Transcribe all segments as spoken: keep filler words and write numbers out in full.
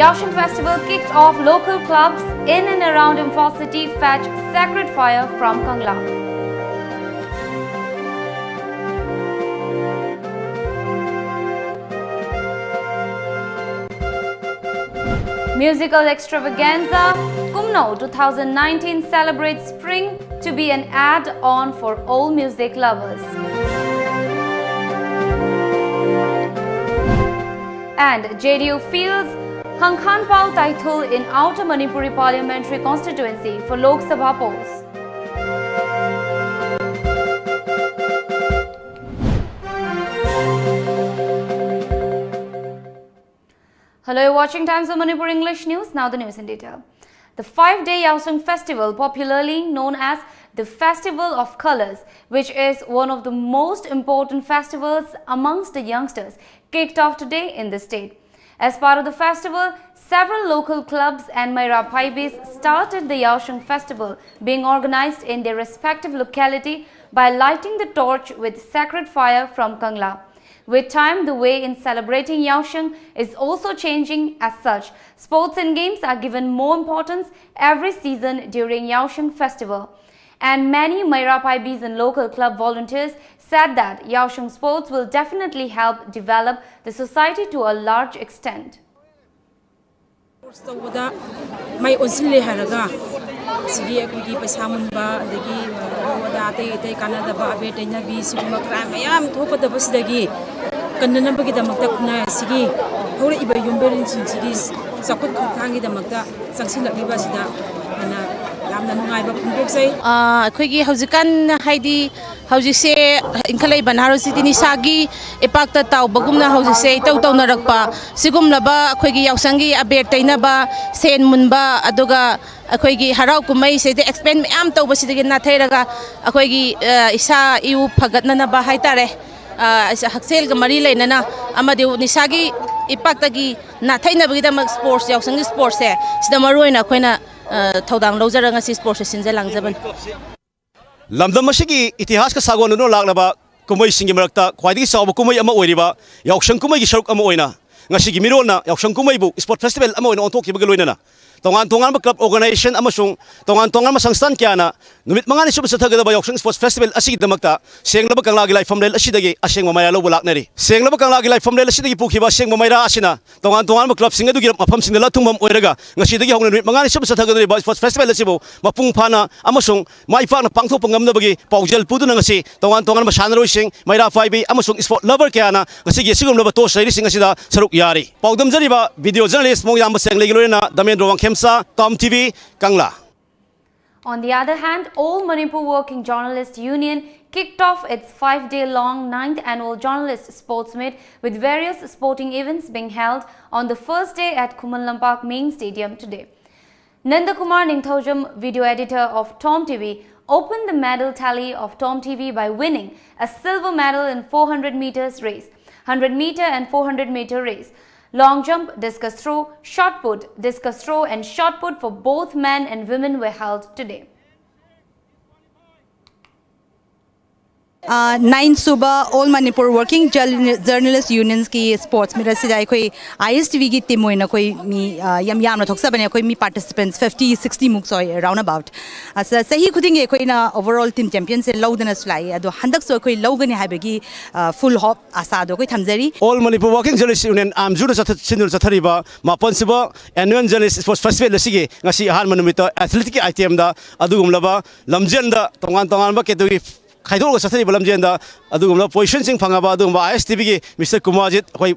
Yaosheng Festival kicked off. Local clubs in and around Imphal city fetch sacred fire from Kangla. Musical extravaganza. Kumno two thousand nineteen celebrates spring to be an add-on for all music lovers. And J D U fields Hangkhanpao Taithul in Outer Manipuri Parliamentary Constituency for Lok Sabha post. Hello, you're watching Times of Manipur English News. Now the news in detail. The five-day Yaosheng Festival, popularly known as the Festival of Colors, which is one of the most important festivals amongst the youngsters, kicked off today in the state. As part of the festival, several local clubs and Meira Phaibis started the Yaosheng Festival being organized in their respective locality by lighting the torch with sacred fire from Kangla. With time, the way in celebrating Yaosheng is also changing. As such, sports and games are given more importance every season during Yaosheng Festival. And many Meira Phaibis and local club volunteers said that Yaosheng sports will definitely help develop the society to a large extent. ꯇꯧꯕꯗ ꯃꯥꯏ ꯑꯣꯟꯁꯤꯜꯂꯦ ꯍꯥꯏꯔꯒ ꯁꯤꯒꯤ ꯑꯩꯈꯣꯏꯒꯤ ꯄꯩꯁꯥ ꯃꯨꯟꯕ ꯑꯗꯒꯤ ꯑꯗꯥ ꯑꯇꯩ ꯑꯇꯩ ꯀꯥꯟꯅꯗꯕ ꯑꯕꯦꯔ ꯇꯩꯅꯕꯤ ꯁꯤꯒꯨꯝꯕ ꯀ꯭ꯔꯥꯏꯝ ꯃꯌꯥꯝ ꯊꯣꯛꯀꯗꯕꯁꯤꯗꯒꯤ ꯀꯟꯅꯅꯕꯒꯤꯗꯃꯛꯇ ꯈꯨꯟꯅꯥꯏ ꯑꯁꯤꯒꯤ ꯍꯧꯔꯛꯏꯕ ꯌꯨꯝꯕꯤꯔꯦꯟꯁꯤꯡꯁꯤꯒꯤ ꯆꯥꯎꯈꯠ ꯈꯣꯡꯊꯥꯡꯒꯤꯗꯃꯛꯇ ꯆꯪꯁꯤꯜꯂꯛꯂꯤꯕ ꯑꯁꯤꯗ ꯍꯦꯟꯅ ꯌꯥꯝꯅ ꯅꯨꯡꯉꯥꯏꯕ ꯐꯣꯡꯗꯣꯛꯆꯩ꯫ ꯑꯩꯈꯣꯏꯒꯤ ꯍꯧꯖꯤꯛꯀꯥꯟ ꯍꯥꯏꯗꯤ ꯍꯧꯖꯤꯛꯁꯦ ꯏꯟꯈꯠꯂꯛꯏꯕ ꯅꯍꯥꯔꯣꯜꯁꯤꯗꯤ ꯅꯤꯁꯥꯒꯤ ꯏꯄꯥꯛꯇ ꯇꯥꯎꯕꯒꯨꯝꯅ ꯍꯧꯖꯤꯛꯁꯦ ꯏꯇꯧ ꯇꯧꯅꯔꯛꯄ꯫ ꯁꯤꯒꯨꯝꯂꯕ ꯑꯩꯈꯣꯏꯒꯤ ꯌꯥꯎꯁꯪꯒꯤ ꯑꯕꯦꯔ ꯇꯩꯅꯕ, ꯁꯦꯟ ꯃꯨꯟꯕ, ꯑꯗꯨꯒ ꯑꯩꯈꯣꯏꯒꯤ ꯍꯔꯥꯎ ꯀꯨꯝꯍꯩꯁꯤꯗ ꯑꯦꯛꯁꯄꯦꯟ ꯃꯌꯥꯝ ꯇꯧꯕꯁꯤꯗꯒꯤ ꯅꯥꯊꯩꯔꯒ ꯑꯩꯈꯣꯏꯒꯤ ꯏꯁꯥ ꯏꯎ ꯐꯒꯠꯅꯅꯕ ꯍꯥꯏꯇꯥꯔꯦ, ꯍꯛꯁꯦꯜꯒ ꯃꯔꯤ ꯂꯩꯅꯅ ꯑꯃꯗꯤ ꯅꯤꯁꯥꯒꯤ ꯏꯄꯥꯛꯇꯒꯤ ꯅꯥꯊꯩꯅꯕꯒꯤꯗꯃꯛ ꯁ꯭ꯄꯣꯔꯠꯁ, ꯌꯥꯎꯁꯪꯒꯤ ꯁ꯭ꯄꯣꯔꯠꯁꯁꯦ ꯁꯤꯗ ꯃꯔꯨꯑꯣꯏꯅ ꯑꯩꯈꯣꯏꯅ ꯊꯧꯗꯥꯡ ꯂꯧꯖꯔꯒ ꯉꯁꯤ ꯁ꯭ꯄꯣꯔꯠꯁꯁꯦ ꯁꯤꯟꯖ ꯂꯥꯡꯖꯕꯅꯤ꯫ ꯂꯝꯗꯝ ꯑꯁꯤꯒꯤ ꯏꯇꯤꯍꯥꯁꯀ ꯁꯥꯒꯣꯟꯅꯗꯨꯅ ꯂꯥꯛꯂꯕ ꯀꯨꯝꯍꯩꯁꯤꯡꯒꯤ ꯃꯔꯛꯇ ꯈ꯭ꯋꯥꯏꯗꯒꯤ ꯆꯥꯎꯕ ꯀꯨꯝꯍꯩ ꯑꯃ ꯑꯣꯏꯔꯤꯕ ꯌꯥꯎꯁꯪ ꯀꯨꯝꯍꯩꯒꯤ ꯁꯔꯨꯛ ꯑꯃ ꯑꯣꯏꯅ ꯉꯁꯤꯒꯤ ꯃꯤꯔꯣꯟꯅ ꯌꯥꯎꯁꯪ ꯀꯨꯝꯍꯩꯕꯨ ꯏꯁꯄꯣꯔꯠ ꯐꯦꯁꯇꯤꯚꯦꯜ ꯑꯃ ꯑꯣꯏꯅ ꯑꯣꯟꯊꯣꯛꯈꯤꯕꯒ ꯂꯣꯏꯅꯅ ꯇꯣꯉꯥꯟ ꯇꯣꯉꯥꯟꯕ ꯀ꯭ꯂꯕ ꯑꯣꯔꯒꯅꯥꯏꯖꯦꯁꯟ ꯑꯃꯁꯨꯡ ꯇꯣꯉꯥꯟ ꯇꯣꯉꯥꯟꯕ ꯁꯪꯁꯊꯥꯟ ꯀꯌꯥꯅ ꯅꯨꯃꯤꯠ ꯃꯉꯥꯅꯤ ꯁꯨꯞꯅ ꯆꯠꯊꯒꯗꯕ ꯌꯥꯎꯁꯪ ꯏꯁꯄꯣꯔꯠꯁ ꯐꯦꯁꯇꯤꯚꯦꯜ ꯑꯁꯤꯒꯤꯗꯃꯛꯇ ꯁꯦꯡꯂꯕ ꯀꯪꯂꯥꯒꯤ ꯂꯥꯏꯐꯝꯂꯦꯟ ꯑꯁꯤꯗꯒꯤ ꯑꯁꯦꯡꯕ ꯃꯩꯔꯥ ꯂꯧꯕ ꯂꯥꯛꯅꯔꯤ꯫ ꯁꯦꯡꯂꯕ ꯀꯪꯂꯥꯒꯤ ꯂꯥꯏꯐꯝꯂꯦꯟ ꯑꯁꯤꯗꯒꯤ ꯄꯨꯈꯤꯕ ꯑꯁꯦꯡꯕ ꯃꯩꯔꯥ ꯑꯁꯤꯅ ꯇꯣꯉꯥꯟ ꯇꯣꯉꯥꯟꯕ ꯀ꯭ꯂꯕꯁꯤꯡ ꯑꯗꯨꯒꯤ ꯃꯐꯝꯁꯤꯡꯗ ꯂꯥꯊꯨꯡꯐꯝ ꯑꯣꯏꯔꯒ ꯉꯁꯤꯗꯒꯤ ꯍꯧꯅ ꯅꯨꯃꯤꯠ ꯃꯉꯥꯅꯤ ꯁꯨꯞꯅ ꯆꯠꯊꯒꯗꯧꯔꯤꯕ ꯏꯁꯄꯣꯔꯠꯁ ꯐꯦꯁꯇꯤꯚꯦꯜ ꯑꯁꯤꯕꯨ ꯃꯄꯨꯡ ꯐꯥꯅ ꯑꯃꯁꯨꯡ ꯃꯥꯏ ꯄꯥꯛꯅ ꯄꯥꯡꯊꯣꯛꯄ ꯉꯝꯅꯕꯒꯤ ꯄꯥꯎꯖꯦꯜ ꯄꯨꯗꯨꯅ ꯉꯁꯤ ꯇꯣꯉꯥꯟ ꯇꯣꯉꯥꯟꯕ ꯁꯥꯟꯅꯔꯣꯏꯁꯤꯡ, ꯃꯩꯔꯥ ꯄꯥꯏꯕꯤ ꯑꯃꯁꯨꯡ ꯏꯁꯄꯣꯔꯠ ꯂꯚꯔ ꯀꯌꯥꯅ ꯉꯁꯤꯒꯤ ꯑꯁꯤꯒꯨꯝꯂꯕ ꯇꯣꯔꯆ ꯂꯩꯔꯤꯁꯤꯡ ꯑꯁꯤꯗ ꯁꯔꯨꯛ ꯌꯥꯔꯤ꯫ ꯄꯥꯎꯗꯝꯖꯔꯤꯕ ꯚꯤꯗꯤꯑꯣ ꯖꯔꯅꯦꯂꯤꯁ ꯃꯣꯡꯌꯥꯝꯕ ꯁꯦꯡꯂꯩꯒꯤ ꯂꯣꯏꯅꯅ Damendro Wangkhemcha, Tom TV, Kangla. On the other hand, All Manipur Working Journalist Union kicked off its five-day-long ninth Annual Journalist Sports Meet, with various sporting events being held on the first day at Khuman Lampak Main Stadium today. Nandakumar Ningthoujam, video editor of Tom T V, opened the medal tally of Tom T V by winning a silver medal in four hundred meters race, hundred meter and four hundred meter race, long jump, discus throw, shot put, discus throw and shot put for both men and women were held today. Nine ꯁꯨꯕ all Manipur working ꯖꯔꯅꯦꯂꯤꯁ ꯌꯨꯅꯤꯌꯟꯁꯀꯤ sports meet ꯑꯁꯤꯗ ꯑꯩꯈꯣꯏ ꯑꯥꯏ ꯑꯦꯁ T ꯚꯤꯒꯤ team ꯑꯣꯏꯅ ꯑꯩꯈꯣꯏ ꯃꯤ ꯑ, ꯌꯥꯝ ꯌꯥꯝꯅ ꯊꯣꯛꯆꯕꯅꯦ꯫ ꯑꯩꯈꯣꯏ ꯃꯤ ꯄꯥꯔꯇꯤꯁꯤꯄꯦꯟꯠꯁ ꯐꯤꯐꯇꯤ ꯁꯤꯛꯁꯇꯤ ꯃꯨꯛ ꯁꯣꯏ, ꯔꯥꯎꯟ ꯑꯕꯥꯎꯠ꯫ ꯆꯍꯤ ꯈꯨꯗꯤꯡꯒꯤ ꯑꯩꯈꯣꯏꯅ ꯑꯣꯚꯔ ꯑꯣꯜ ꯇꯤꯝ ꯆꯦꯝꯄꯤꯌꯟꯁꯦ ꯂꯧꯗꯨꯅꯁꯨ ꯂꯥꯛꯏ, ꯑꯗꯣ ꯍꯟꯗꯛꯁꯨ ꯑꯩꯈꯣꯏ ꯂꯧꯒꯅꯤ ꯍꯥꯏꯕꯒꯤ ꯐꯨꯜ ꯍꯣꯞ, ꯑꯁꯥꯗꯣ ꯑꯩꯈꯣꯏ ꯊꯝꯖꯔꯤ꯫ All Manipur Working Journalist Union, ꯑꯥꯝꯖꯨꯅ ꯆꯠꯊ- ꯁꯤꯟꯗꯨꯅ ꯆꯠꯊꯔꯤꯕ ꯃꯥꯄꯟꯁꯨꯕ ꯑꯦꯅꯨꯋꯦꯜ ꯖꯔꯅꯦꯂꯤꯁ ꯁ꯭ꯄꯣꯔꯠꯁ ꯐꯦꯁꯇꯤꯚꯦꯜ ꯑꯁꯤꯒꯤ ꯉꯁꯤ ꯑꯍꯥꯟꯕ ꯅꯨꯃꯤꯠꯇ ꯑꯦꯊꯂꯦꯇꯤꯛꯀꯤ ꯑꯥꯏꯇꯦꯝꯗ ꯑꯗꯨꯒꯨꯝꯂꯕ ꯂꯝꯖꯦꯟꯗ ꯇꯣꯉꯥꯟ ꯇꯣꯉꯥꯟꯕ ꯀꯦꯇꯦꯒꯣꯔꯤ ꯈꯥꯏꯗꯣꯛꯂꯒ ꯆꯠꯊꯔꯤꯕ ꯂꯝꯖꯦꯟꯗ ꯑꯗꯨꯒꯨꯝꯂꯕ ꯄꯣꯖꯤꯁꯟꯁꯤꯡ ꯐꯪꯉꯕ ꯑꯗꯨꯒꯨꯝꯕ ꯑꯥꯏ ꯑꯦꯁ ꯇꯤ ꯚꯤꯒꯤ ꯃꯤꯁꯇꯔ ꯀꯨꯃꯥꯔꯖꯤꯠ ꯑꯩꯈꯣꯏ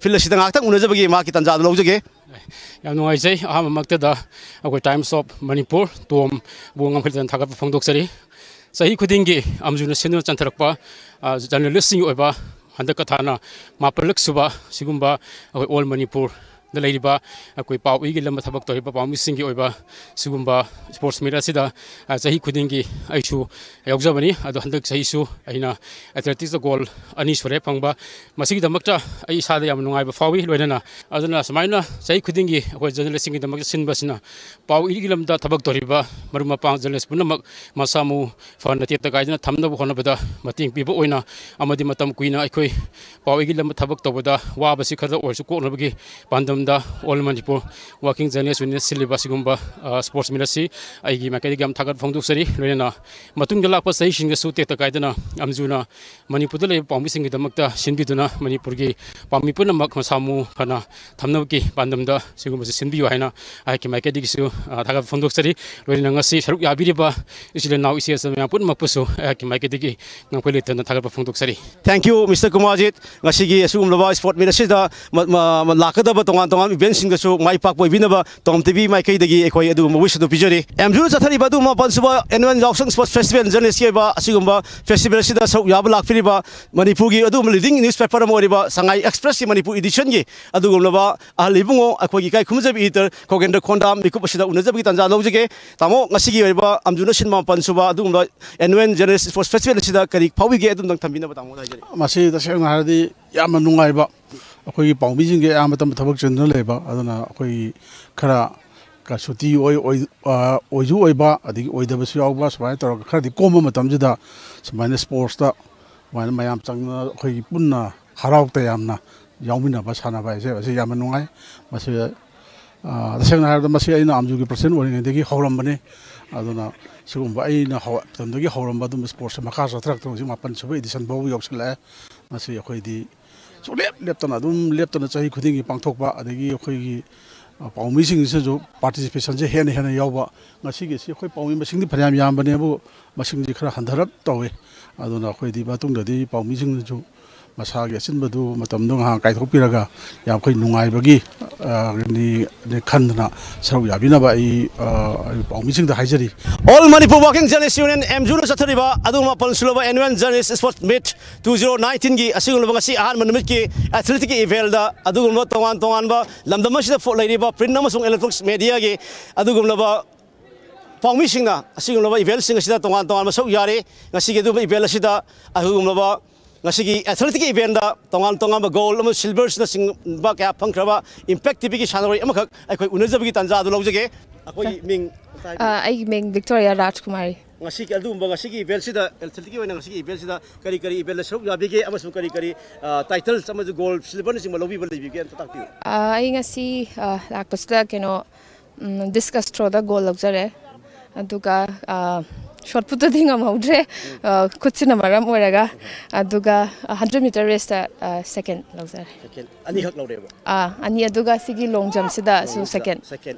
ꯐꯤꯜꯗ ꯑꯁꯤꯗ ꯉꯥꯏꯍꯥꯛꯇꯪ ꯎꯅꯖꯕꯒꯤ ꯃꯍꯥꯛꯀꯤ ꯇꯥꯟꯖꯥ ꯑꯗꯨ ꯂꯧꯖꯒꯦ꯫ ꯌꯥꯝ ꯅꯨꯡꯉꯥꯏꯖꯩ꯫ ꯑꯍꯥꯟꯕꯃꯛꯇꯗ ꯑꯩꯈꯣꯏ ꯇꯥꯏꯝꯁ ꯑꯣꯐ ꯃꯅꯤꯄꯨꯔ ꯇꯣꯝꯕꯨ ꯉꯝꯈꯩ ꯂꯩꯇꯥꯅ ꯊꯥꯒꯠꯄ ꯐꯣꯡꯗꯣꯛꯆꯔꯤ꯫ ꯆꯍꯤ ꯈꯨꯗꯤꯡꯒꯤ ꯑꯥꯝꯖꯨꯅ ꯁꯤꯟꯗꯨꯅ ꯆꯟꯊꯔꯛꯄ ꯖꯔꯅꯦꯂꯤꯁꯁꯤꯡꯒꯤ ꯑꯣꯏꯕ ꯍꯟꯗꯛꯀ ꯊꯥꯅ ꯃꯥꯄꯜꯂꯛ ꯁꯨꯕ ꯁꯤꯒꯨꯝꯕ ꯑꯩꯈꯣꯏ ꯑꯣꯜ ꯃꯅꯤꯄꯨꯔ ꯗ ꯂꯩꯔꯤꯕ ꯑꯩꯈꯣꯏ ꯄꯥꯎ ꯏꯒꯤ ꯂꯝꯗ ꯊꯕꯛ ꯇꯧꯔꯤꯕ ꯄꯥꯎꯃꯤꯁꯤꯡꯒꯤ ꯑꯣꯏꯕ ꯁꯤꯒꯨꯝꯕ sports meet ꯑꯁꯤꯗ, ꯑ, ꯆꯍꯤ ꯈꯨꯗꯤꯡꯒꯤ ꯑꯩꯁꯨ ꯌꯥꯎꯖꯕꯅꯤ꯫ ꯑꯗꯣ ꯍꯟꯗꯛ ꯆꯍꯤꯁꯨ ꯑꯩꯅ athletics gold ꯑꯅꯤ ꯁꯨꯔꯦ ꯐꯪꯕ꯫ ꯃꯁꯤꯒꯤꯗꯃꯛꯇ ꯑꯩ ꯏꯁꯥꯗ ꯌꯥꯝ ꯅꯨꯡꯉꯥꯏꯕ ꯐꯥꯎꯏ꯫ ꯂꯣꯏꯅꯅ ꯑꯗꯨꯅ ꯁꯨꯃꯥꯏꯅ ꯆꯍꯤ ꯈꯨꯗꯤꯡꯒꯤ ꯑꯩꯈꯣꯏ journalistꯁꯤꯡꯒꯤꯗꯃꯛꯇ ꯁꯤꯟꯕꯁꯤꯅ ꯄꯥꯎ ꯏꯒꯤ ꯂꯝꯗ ꯊꯕꯛ ꯇꯧꯔꯤꯕ ꯃꯔꯨꯞ ꯃꯄꯥꯡ journalist ꯄꯨꯝꯅꯃꯛ ꯃꯁꯥ ꯃꯎ ꯐꯅ ꯇꯦꯛꯇ ꯀꯥꯏꯗꯅ ꯊꯝꯅꯕ ꯍꯣꯠꯅꯕꯗ ꯃꯇꯦꯡ ꯄꯤꯕ ꯑꯣꯏꯅ ꯑꯃꯗꯤ ꯃꯇꯝ ꯀꯨꯏꯅ ꯑꯩꯈꯣꯏ ꯄꯥꯎ ꯏꯒꯤ ꯂꯝꯗ ꯊꯕꯛ ꯇꯧꯕꯗ ꯋꯥꯕꯁꯤ ꯈꯔ ꯑꯣꯏꯔꯁꯨ ꯀꯣꯛꯅꯕꯒꯤ ꯄꯥꯟꯗꯝꯗ All Manipur Working Journalist Union ꯁꯤꯜꯂꯤꯕ ꯑꯁꯤꯒꯨꯝꯕ, ꯑ, sports meet ꯑꯁꯤ ꯑꯩꯒꯤ ꯃꯥꯏꯀꯩꯗꯒꯤ ꯌꯥꯝ ꯊꯥꯒꯠꯄ ꯐꯣꯡꯗꯣꯛꯆꯔꯤ꯫ ꯂꯣꯏꯅꯅ ꯃꯇꯨꯡꯗ ꯂꯥꯛꯄ ꯆꯍꯤꯁꯤꯡꯗꯁꯨ ꯇꯦꯛꯇ ꯀꯥꯏꯗꯅ ꯑꯝꯖꯨꯅ ꯃꯅꯤꯄꯨꯔꯗ ꯂꯩꯕ ꯄꯥꯎꯃꯤꯁꯤꯡꯒꯤꯗꯃꯛꯇ ꯁꯤꯟꯕꯤꯗꯨꯅ ꯃꯅꯤꯄꯨꯔꯒꯤ ꯄꯥꯎꯃꯤ ꯄꯨꯝꯅꯃꯛ ꯃꯁꯥ ꯃꯎ ꯐꯅ ꯊꯝꯅꯕꯒꯤ ꯄꯥꯟꯗꯝꯗ ꯁꯤꯒꯨꯝꯕꯁꯤ ꯁꯤꯟꯕꯤꯌꯨ ꯍꯥꯏꯅ ꯑꯩꯍꯥꯛꯀꯤ ꯃꯥꯏꯀꯩꯗꯒꯤꯁꯨ, ꯑ, ꯊꯥꯒꯠꯄ ꯐꯣꯡꯗꯣꯛꯆꯔꯤ꯫ ꯂꯣꯏꯅꯅ ꯉꯁꯤ ꯁꯔꯨꯛ ꯌꯥꯕꯤꯔꯤꯕ ꯏꯆꯤꯜ ꯏꯅꯥꯎ ꯏꯆꯦ ꯏꯆꯜ ꯃꯌꯥꯝ ꯄꯨꯝꯅꯃꯛꯄꯨꯁꯨ ꯑꯩꯍꯥꯛꯀꯤ ꯃꯥꯏꯀꯩꯗꯒꯤ ꯉꯥꯡꯄꯩ ꯂꯩꯇꯅ ꯊꯥꯒꯠꯄ ꯐꯣꯡꯗꯣꯛꯆꯔꯤ꯫ Thank you, Mister Kumarjit. ꯉꯁꯤꯒꯤ ꯑꯁꯤꯒꯨꯝꯂꯕ sports meet ꯑꯁꯤꯗ ꯃ-, ꯃ-, ꯃ-, ꯂꯥꯛꯀꯗꯕ ꯇꯣꯉꯥꯟ ꯇꯣꯉꯥꯟꯕ eventꯁꯤꯡꯗꯁꯨ ꯃꯥꯏ ꯄꯥꯛꯄ ꯑꯣꯏꯕꯤꯅꯕ ꯇꯣꯝ ꯇꯤꯚꯤ ꯃꯥꯏꯀꯩꯗꯒꯤ ꯑꯩꯈꯣꯏ ꯑꯗꯨꯒꯨꯝꯕ wish ꯑꯗꯨ ꯄꯤꯖꯔꯤ꯫ ꯑꯦꯝꯖꯨꯗ ꯆꯠꯊꯔꯤꯕ ꯑꯗꯨꯒꯨꯝꯕ ꯃꯥꯄꯟ ꯁꯨꯕ annual ꯌꯥꯎꯁꯪ sports festival journalistꯀꯤ ꯑꯣꯏꯕ ꯑꯁꯤꯒꯨꯝꯕ festival ꯑꯁꯤꯗ ꯁꯔꯨꯛ ꯌꯥꯕ ꯂꯥꯛꯄꯤꯔꯤꯕ ꯃꯅꯤꯄꯨꯔꯒꯤ ꯑꯗꯨꯒꯨꯝꯕ leading newspaper ꯑꯃ ꯑꯣꯏꯔꯤꯕ ꯁꯉꯥꯏ Expressꯀꯤ ꯃꯅꯤꯄꯨꯔ editionꯒꯤ ꯑꯗꯨꯒꯨꯝꯂꯕ ꯑꯍꯜ ꯏꯕꯨꯡꯉꯣ ꯑꯩꯈꯣꯏꯒꯤ ꯏꯀꯥꯏ ꯈꯨꯝꯅꯖꯕ editor ꯈꯣꯒꯦꯟꯗ꯭ꯔ ꯈꯣꯟꯗꯥ ꯃꯤꯀꯨꯞ ꯑꯁꯤꯗ ꯎꯅꯖꯕꯒꯤ ꯇꯥꯟꯖꯥ ꯂꯧꯖꯒꯦ꯫ ꯇꯥꯃꯣ, ꯉꯁꯤꯒꯤ ꯑꯣꯏꯕ ꯑꯝꯖꯨꯅ ꯁꯤꯟꯕ ꯃꯥꯄꯟ ꯁꯨꯕ ꯑꯗꯨꯒꯨꯝꯕ annual journalist sports festival ꯑꯁꯤꯗ ꯀꯔꯤ ꯐꯥꯎꯕꯤꯒꯦ? ꯑꯗꯨꯝꯇꯪ ꯊꯝꯕꯤꯅꯕ ꯇꯥꯃꯣꯗ ꯍꯥꯏꯖꯔꯤ꯫ ꯃꯁꯤ ꯇꯁꯦꯡꯅ ꯍꯥꯏꯔꯗꯤ ꯌꯥꯝꯅ ꯅꯨꯡꯉꯥꯏꯕ, ꯑꯩꯈꯣꯏꯒꯤ ꯄꯥꯎꯃꯤꯁꯤꯡꯒꯤ ꯑꯌꯥꯝꯕ ꯃꯇꯝꯗ ꯊꯕꯛ ꯆꯤꯟꯗꯨꯅ ꯂꯩꯕ, ꯑꯗꯨꯅ ꯑꯩꯈꯣꯏꯒꯤ ꯈꯔ ꯀ-, ꯁꯨꯇꯤ ꯑꯣꯏ-, ꯑꯣꯏ-, ꯑ, ꯑꯣꯏꯁꯨ ꯑꯣꯏꯕ, ꯑꯗꯒꯤ ꯑꯣꯏꯗꯕꯁꯨ ꯌꯥꯎꯕ, ꯁꯨꯃꯥꯏꯅ ꯇꯧꯔꯒ ꯈꯔꯗꯤ ꯀꯣꯝꯕ ꯃꯇꯝꯁꯤꯗ ꯁꯨꯃꯥꯏꯅ sportsꯇ ꯁꯨꯃꯥꯏꯅ ꯃꯌꯥꯝ ꯆꯪꯗꯅ ꯑꯩꯈꯣꯏꯒꯤ ꯄꯨꯟꯅ ꯍꯔꯥꯎ ꯇꯌꯥꯝꯅ ꯌꯥꯎꯃꯤꯟꯅꯕ, ꯁꯥꯟꯅꯕ ꯍꯥꯏꯁꯦ ꯃꯁꯤ ꯌꯥꯝꯅ ꯅꯨꯡꯉꯥꯏ꯫ ꯃꯁꯤ, ꯑ, ꯇꯁꯦꯡꯅ ꯍꯥꯏꯔꯕꯗ ꯃꯁꯤ ꯑꯩꯅ ꯑꯝꯖꯨꯒꯤ president ꯑꯣꯏꯔꯤꯉꯩꯗꯒꯤ ꯍꯧꯔꯝꯕꯅꯤ꯫ ꯑꯗꯨꯅ ꯁꯤꯒꯨꯝꯕ ꯑꯩꯅ ꯍꯧ-, ꯃꯇꯝꯗꯒꯤ ꯍꯧꯔꯝꯕ ꯑꯗꯨꯝꯕ sportsꯁꯦ ꯃꯈꯥ ꯆꯠꯊꯔꯛꯇꯅ ꯍꯧꯖꯤꯛ ꯃꯥꯄꯟ ꯁꯨꯕ edition ꯐꯥꯎꯕ ꯌꯧꯁꯤꯜꯂꯛꯑꯦ꯫ ꯃꯁꯤ ꯑꯩꯈꯣꯏꯗꯤ ꯁꯨꯡꯂꯦꯞ ꯂꯦꯞꯇꯅ ꯑꯗꯨꯝ ꯂꯦꯞꯇꯅ ꯆꯍꯤ ꯈꯨꯗꯤꯡꯒꯤ ꯄꯥꯡꯊꯣꯛꯄ, ꯑꯗꯒꯤ ꯑꯩꯈꯣꯏꯒꯤ, ꯑ, ꯄꯥꯎꯃꯤꯁꯤꯡꯁꯤꯅꯁꯨ participationꯁꯦ ꯍꯦꯟꯅ ꯍꯦꯟꯅ ꯌꯥꯎꯕ꯫ ꯉꯁꯤꯒꯤꯁꯤ ꯑꯩꯈꯣꯏ ꯄꯥꯎꯃꯤ ꯃꯁꯤꯡꯗꯤ ꯐꯅꯌꯥꯝ ꯌꯥꯝꯕꯅꯦꯕꯨ, ꯃꯁꯤꯡꯁꯤ ꯈꯔ ꯍꯟꯊꯔꯞ ꯇꯧꯋꯦ꯫ ꯑꯗꯨꯅ ꯑꯩꯈꯣꯏꯗꯤ ꯃꯇꯨꯡꯗꯗꯤ ꯄꯥꯎꯃꯤꯁꯤꯡꯅꯁꯨ ꯃꯁꯥꯒꯤ ꯑꯆꯤꯟꯕꯗꯨ ꯃꯇꯝꯗꯣ ꯉꯥꯏꯍꯥꯛ ꯀꯥꯏꯊꯣꯛꯄꯤꯔꯒ ꯌꯥꯝ ꯑꯩꯈꯣꯏ ꯅꯨꯡꯉꯥꯏꯕꯒꯤ ꯑ, ꯅꯤ- ꯅꯤ ꯈꯟꯗꯅ ꯁꯔꯨꯛ ꯌꯥꯕꯤꯅꯕ ꯑꯩ ꯑ, ꯑꯩ ꯄꯥꯎꯃꯤꯁꯤꯡꯗ ꯍꯥꯏꯖꯔꯤ꯫ All Manipur Working Journalist Union, M ꯖꯨꯅ ꯆꯠꯊꯔꯤꯕ ꯑꯗꯨꯒꯨꯝꯕ ꯃꯥꯄꯜ ꯁꯨꯂꯕ Annual Journalist Sports Meet two zero nineteen ꯒꯤ ꯑꯁꯤꯒꯨꯝꯂꯕ ꯉꯁꯤ ꯑꯍꯥꯟꯕ ꯅꯨꯃꯤꯠꯀꯤ athletic event ꯗ ꯑꯗꯨꯒꯨꯝꯂꯕ ꯇꯣꯉꯥꯟ ꯇꯣꯉꯥꯟꯕ ꯂꯝꯗꯝ ꯑꯁꯤꯗ ꯐꯣ- ꯂꯩꯔꯤꯕ print ꯑꯃꯁꯨꯡ electronics media ꯒꯤ ꯑꯗꯨꯒꯨꯝꯂꯕ ꯄꯥꯎꯃꯤꯁꯤꯡꯅ ꯑꯁꯤꯒꯨꯝꯂꯕ event ꯁꯤꯡ ꯑꯁꯤꯗ ꯇꯣꯉꯥꯟ ꯇꯣꯉꯥꯟꯕ ꯁꯔꯨꯛ ꯌꯥꯔꯤ꯫ ꯉꯁꯤꯒꯤ ꯑꯗꯨꯒꯨꯝꯕ event ꯑꯁꯤꯗ ꯑꯗꯨꯒꯨꯝꯂꯕ ꯉꯁꯤꯒꯤ athletic event ꯗ ꯇꯣꯉꯥꯟ ꯇꯣꯉꯥꯟꯕ gold ꯑꯃꯁꯨꯡ silver ꯅꯆꯤꯡꯕ ꯀꯌꯥ ꯐꯪꯈ꯭ꯔꯕ Impact ꯇꯤ ꯚꯤ ꯒꯤ ꯁꯥꯟꯅꯔꯣꯏ ꯑꯃꯈꯛ ꯑꯩꯈꯣꯏ ꯎꯅꯖꯕꯒꯤ ꯇꯥꯟꯖꯥ ꯑꯗꯨ ꯂꯧꯖꯒꯦ꯫ ꯑꯩꯈꯣꯏꯒꯤ ꯃꯤꯡ ꯑ, ꯑꯩꯒꯤ ꯃꯤꯡ ꯕꯤꯛꯇꯣꯔꯤꯌꯥ ꯔꯥꯖꯀꯨꯃꯥꯔꯤ꯫ ꯉꯁꯤꯒꯤ ꯑꯗꯨꯒꯨꯝꯕ ꯉꯁꯤꯒꯤ event ꯁꯤꯗ athletic ꯀꯤ ꯑꯣꯏꯅ ꯉꯁꯤꯒꯤ event ꯁꯤꯗ ꯀꯔꯤ ꯀꯔꯤ event ꯗ ꯁꯔꯨꯛ ꯌꯥꯕꯤꯒꯦ ꯑꯃꯁꯨꯡ ꯀꯔꯤ ꯀꯔꯤ ꯑ, titles ꯑꯃꯁꯨꯡ gold silver ꯅꯆꯤꯡꯕ ꯂꯧꯕꯤꯕ ꯂꯩꯕꯤꯒꯦ ꯑꯝꯇ ꯇꯥꯛꯄꯤꯌꯨ꯫ ꯑ, ꯑꯩ ꯉꯁꯤ ꯑ, ꯂꯥꯛꯄꯁꯤꯗ ꯀꯩꯅꯣ discus throw ꯗ gold ꯂꯧꯖꯔꯦ꯫ ꯑꯗꯨꯒ shot put ꯇꯗꯤ ꯉꯝꯍꯧꯗ꯭ꯔꯦ, ꯑ, ꯈꯨꯠꯁꯤꯅ ꯃꯔꯝ ꯑꯣꯏꯔꯒ꯫ ꯑꯗꯨꯒ hundred meter race ꯇ second ꯂꯧꯖꯔꯦ꯫ Second ꯑꯅꯤꯈꯛ ꯂꯧꯔꯦꯕ꯫ ꯑꯥ, ꯑꯅꯤ, ꯑꯗꯨꯒ ꯁꯤꯒꯤ long jump ꯁꯤꯗꯁꯨ second꯫ Second꯫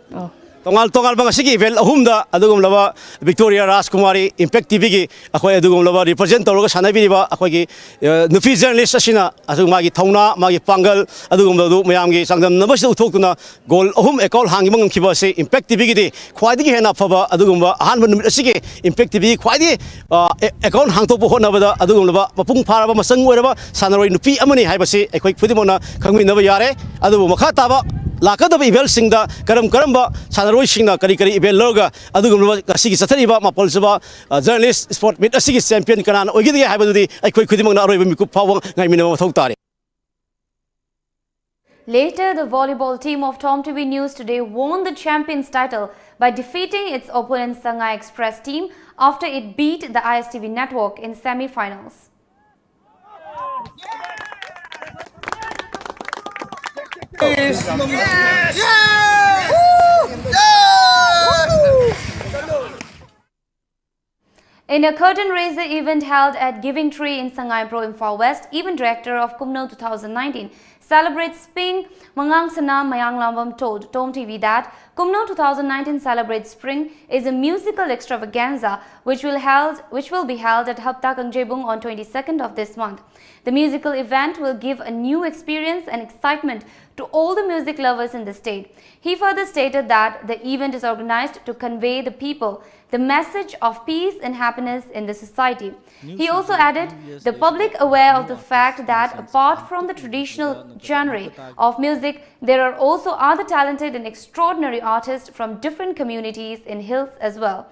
ꯇꯣꯉꯥꯟ ꯇꯣꯉꯥꯟꯕ ꯉꯁꯤꯒꯤ event ꯑꯍꯨꯝꯗ ꯑꯗꯨꯒꯨꯝꯂꯕ ꯕꯤꯛꯇꯣꯔꯤꯌꯥ ꯔꯥꯖꯀꯨꯃꯥꯔꯤ Impact ꯇꯤ ꯚꯤ ꯒꯤ ꯑꯩꯈꯣꯏ ꯑꯗꯨꯒꯨꯝꯂꯕ represent ꯇꯧꯔꯒ ꯁꯥꯟꯅꯕꯤꯔꯤꯕ ꯑꯩꯈꯣꯏꯒꯤ ꯑ, ꯅꯨꯄꯤ journalist ꯑꯁꯤꯅ ꯑꯗꯨ ꯃꯥꯒꯤ ꯊꯧꯅꯥ, ꯃꯥꯒꯤ ꯄꯥꯡꯒꯜ ꯑꯗꯨꯒꯨꯝꯕꯗꯨ ꯃꯌꯥꯝꯒꯤ ꯆꯥꯡꯗꯝꯅꯕꯁꯤꯗ ꯎꯠꯊꯣꯛꯇꯨꯅ goal ꯑꯍꯨꯝ account ꯍꯥꯡꯕ ꯉꯝꯈꯤꯕ ꯑꯁꯤ Impact ꯇꯤ ꯚꯤ ꯒꯤꯗꯤ ꯈ꯭ꯋꯥꯏꯗꯒꯤ ꯍꯦꯟꯅ ꯑꯐꯕ ꯑꯗꯨꯒꯨꯝꯕ ꯑꯍꯥꯟꯕ ꯅꯨꯃꯤꯠ ꯑꯁꯤꯒꯤ Impact ꯇꯤ ꯚꯤ ꯈ꯭ꯋꯥꯏꯗꯒꯤ ꯑ, ꯑꯦ- account ꯍꯥꯡꯗꯣꯛꯄ ꯍꯣꯠꯅꯕꯗ ꯑꯗꯨꯒꯨꯝꯂꯕ ꯃꯄꯨꯡ ꯐꯥꯔꯕ ꯃꯆꯪ ꯑꯣꯏꯔꯕ ꯁꯥꯟꯅꯔꯣꯏ ꯅꯨꯄꯤ ꯑꯃꯅꯤ ꯍꯥꯏꯕꯁꯤ ꯑꯩꯈꯣꯏ ꯈꯨꯗꯤꯡꯃꯛꯅ ꯈꯪꯃꯤꯟꯅꯕ ꯌꯥꯔꯦ꯫ ꯑꯗꯨꯕꯨ ꯃꯈꯥ ꯇꯥꯕ ꯂꯥꯛꯀꯗꯕ event ꯁꯤꯡꯗ ꯀꯔꯝ ꯀꯔꯝꯕ ꯁꯥꯟꯅꯔꯣꯏꯁꯤꯡꯅ ꯀꯔꯤ ꯀꯔꯤ event ꯂꯧꯔꯒ ꯑꯗꯨꯒꯨꯝꯂꯕ ꯉꯁꯤꯒꯤ ꯆꯠꯊꯔꯤꯕ ꯃꯥꯄꯜ ꯁꯨꯕ journalist sport meet ꯑꯁꯤꯒꯤ champion ꯀꯅꯥꯅ ꯑꯣꯏꯒꯗꯒꯦ ꯍꯥꯏꯕꯗꯨꯗꯤ ꯑꯩꯈꯣꯏ ꯈꯨꯗꯤꯡꯃꯛꯅ ꯑꯔꯣꯏꯕ ꯃꯤꯀꯨꯞ ꯐꯥꯎꯕ ꯉꯥꯏꯃꯤꯟꯅꯕ ꯃꯊꯧ ꯇꯥꯔꯦ꯫ Later, the volleyball team of Tom T V News Today won the champions title by defeating its opponent Sangai Express team after it beat the I S T V network in semi-finals. In a curtain raiser event held at Giving Tree in Sangai Pro Imphal West, event director of Kumno two thousand nineteen, Celebrate Spring, Mangang Sana Mayang Lambam told Tom T V that Kumno two thousand nineteen Celebrate Spring is a musical extravaganza which will held which will be held at Hapta Kangjebung on twenty-second of this month. The musical event will give a new experience and excitement to all the music lovers in the state. He further stated that the event is organized to convey the people the message of peace and happiness in the society. He also added the public aware of the fact that apart from the traditional genre of music, there are also other talented and extraordinary artists from different communities in hills as well.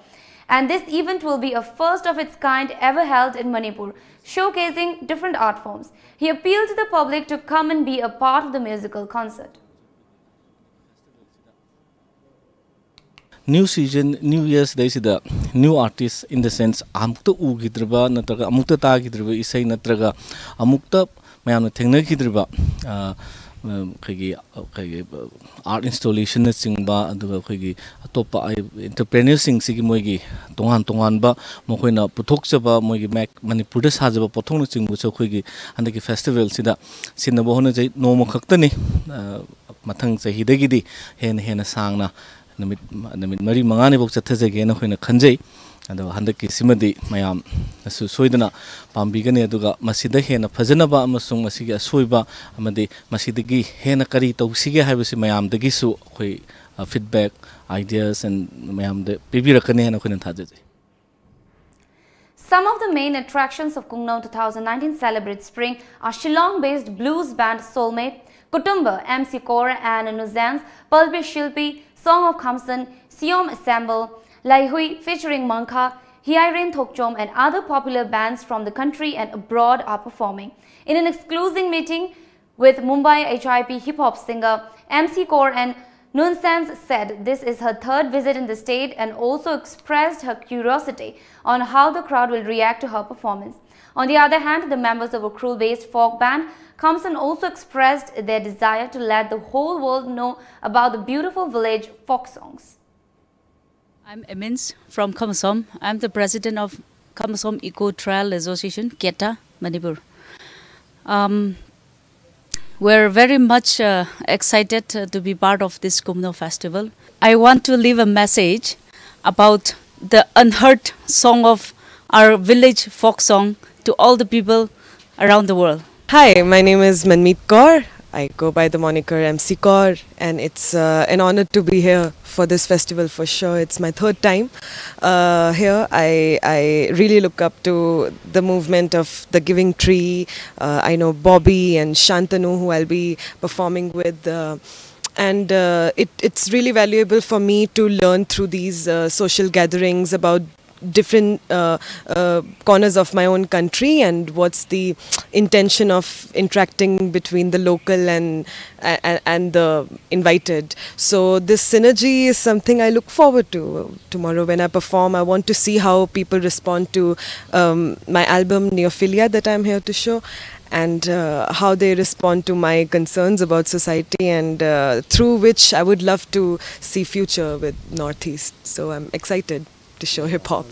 And this event will be a first of its kind ever held in Manipur, showcasing different art forms. He appealed to the public to come and be a part of the musical concert. New season, New Year's Day ꯁꯤꯗ new artist in the sense ꯑꯃꯨꯛꯇ ꯎꯈꯤꯗ꯭ꯔꯤꯕ ꯅꯠꯇ꯭ꯔꯒ ꯑꯃꯨꯛꯇ ꯇꯥꯈꯤꯗ꯭ꯔꯤꯕ ꯏꯁꯩ ꯅꯠꯇ꯭ꯔꯒ ꯑꯃꯨꯛꯇ ꯃꯌꯥꯝꯅ ꯊꯦꯡꯅꯈꯤꯗ꯭ꯔꯤꯕ ꯑ, ꯑ, ꯑꯩꯈꯣꯏꯒꯤ ꯑꯩꯈꯣꯏꯒꯤ ꯑꯥꯔꯠ ꯏꯟꯁꯇꯣꯂꯦꯁꯟꯅꯆꯤꯡꯕ ꯑꯗꯨꯒ ꯑꯩꯈꯣꯏꯒꯤ ꯑꯇꯣꯞꯄ ꯑꯩ- ꯑꯦꯟꯇꯔꯄ꯭ꯔꯦꯅꯔꯁꯤꯡꯁꯤꯒꯤ ꯃꯣꯏꯒꯤ ꯇꯣꯉꯥꯟ ꯇꯣꯉꯥꯟꯕ ꯃꯈꯣꯏꯅ ꯄꯨꯊꯣꯛꯆꯕ ꯃꯣꯏꯒꯤ ꯃꯦꯛ ꯃꯅꯤꯄꯨꯔꯗ ꯁꯥꯖꯕ ꯄꯣꯠꯊꯣꯛꯅꯆꯤꯡꯕꯁꯨ ꯑꯩꯈꯣꯏꯒꯤ ꯍꯟꯗꯛꯀꯤ ꯐꯦꯁꯇꯤꯚꯦꯜꯁꯤꯗ ꯁꯤꯟꯅꯕ ꯍꯣꯠꯅꯖꯩ꯫ ꯅꯣꯡꯃ ꯈꯛꯇꯅꯤ, ꯑ, ꯃꯊꯪ ꯆꯍꯤꯗꯒꯤꯗꯤ ꯍꯦꯟꯅ ꯍꯦꯟꯅ ꯁꯥꯡꯅ ꯅꯨꯃꯤꯠ ꯅꯨꯃꯤꯠ ꯃꯔꯤ ꯃꯉꯥꯅꯤꯐꯥꯎ ꯆꯠꯊꯖꯒꯦꯅ ꯑꯩꯈꯣꯏꯅ ꯈꯟꯖꯩ꯫ ꯑꯗꯣ ꯍꯟꯗꯛꯀꯤꯁꯤꯃꯗꯤ ꯃꯌꯥꯝꯅꯁꯨ ꯁꯣꯏꯗꯅ ꯄꯥꯝꯕꯤꯒꯅꯤ, ꯑꯗꯨꯒ ꯃꯁꯤꯗ ꯍꯦꯟꯅ ꯐꯖꯅꯕ ꯑꯃꯁꯨꯡ ꯃꯁꯤꯒꯤ ꯑꯁꯣꯏꯕ ꯑꯃꯗꯤ ꯃꯁꯤꯗꯒꯤ ꯍꯦꯟꯅ ꯀꯔꯤ ꯇꯧꯁꯤꯒꯦ ꯍꯥꯏꯕꯁꯤ ꯃꯌꯥꯝꯗꯒꯤꯁꯨ ꯑꯩꯈꯣꯏ feedback, ideas and ꯃꯌꯥꯝꯗ ꯄꯤꯕꯤꯔꯛꯀꯅꯤ ꯍꯥꯏꯅ ꯑꯩꯈꯣꯏꯅ ꯊꯥꯖꯖꯩ꯫ Some of the main attractions of Kungno two thousand nineteen Celebrate Spring are Shillong-based blues band Soulmate, Kutumba, M C Core and Nuzan's Palpi Shilpi, Song of Khamsan, Siom Assemble, Laihui featuring Mangkha, Hiairen Thokchom and other popular bands from the country and abroad are performing. In an exclusive meeting with Mumbai H I P hip-hop singer M C Core and Nunsense said this is her third visit in the state and also expressed her curiosity on how the crowd will react to her performance. On the other hand, the members of a Ukhrul-based folk band, Khamsan, also expressed their desire to let the whole world know about the beautiful village folk songs. I'm Emins from Khamasom. I'm the president of Khamasom Eco Trail Association, KETA, Manipur. Um, We're very much uh, excited uh, to be part of this Kumno festival. I want to leave a message about the unheard song of our village folk song to all the people around the world. Hi, my name is Manmeet Kaur. I go by the moniker M C Kaur, and it's uh, an honor to be here for this festival for sure. It's my third time uh, here. I, I really look up to the movement of the Giving Tree. Uh, I know Bobby and Shantanu, who I'll be performing with. Uh, and uh, it, it's really valuable for me to learn through these uh, social gatherings about different uh, uh, corners of my own country and what's the intention of interacting between the local and and, and the invited. So this synergy is something I look forward to. Tomorrow when I perform, I want to see how people respond to um, my album Neophilia that I'm here to show, and uh, how they respond to my concerns about society, and uh, through which I would love to see future with Northeast. So I'm excited to show hip hop.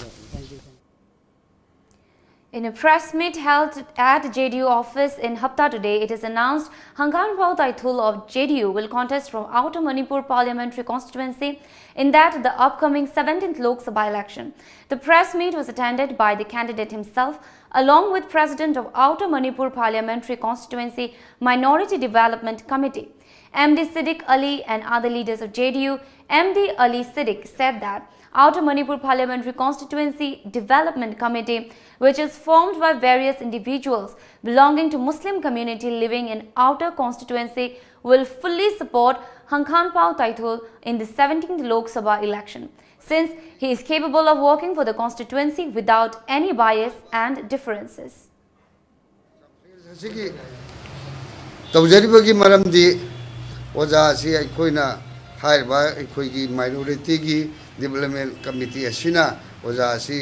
In a press meet held at J D U office in Hapta today, it is announced Hangkanpao Taithul of J D U will contest from Outer Manipur Parliamentary Constituency in that the upcoming seventeenth Lok Sabha election. The press meet was attended by the candidate himself, along with President of Outer Manipur Parliamentary Constituency Minority Development Committee, M D Siddique Ali and other leaders of J D U. M D Ali Siddique said that Outer Manipur Parliamentary Constituency Development Committee, which is formed by various individuals belonging to Muslim community living in outer constituency, will fully support Hangkanpao Taithul in the seventeenth Lok Sabha election, since he is capable of working for the constituency without any bias and differences. ꯑꯁꯤꯒꯤ ꯇꯧꯖꯔꯤꯕꯒꯤ ꯃꯔꯝꯗꯤ ꯑꯣꯖꯥ ꯑꯁꯤ ꯑꯩꯈꯣꯏꯅ ꯍꯥꯏꯔꯤꯕ ꯑꯩꯈꯣꯏꯒꯤ ꯃꯥꯏꯅꯣꯔꯤꯇꯤꯒꯤ development committee ꯑꯁꯤꯅ ꯑꯣꯖꯥ ꯑꯁꯤ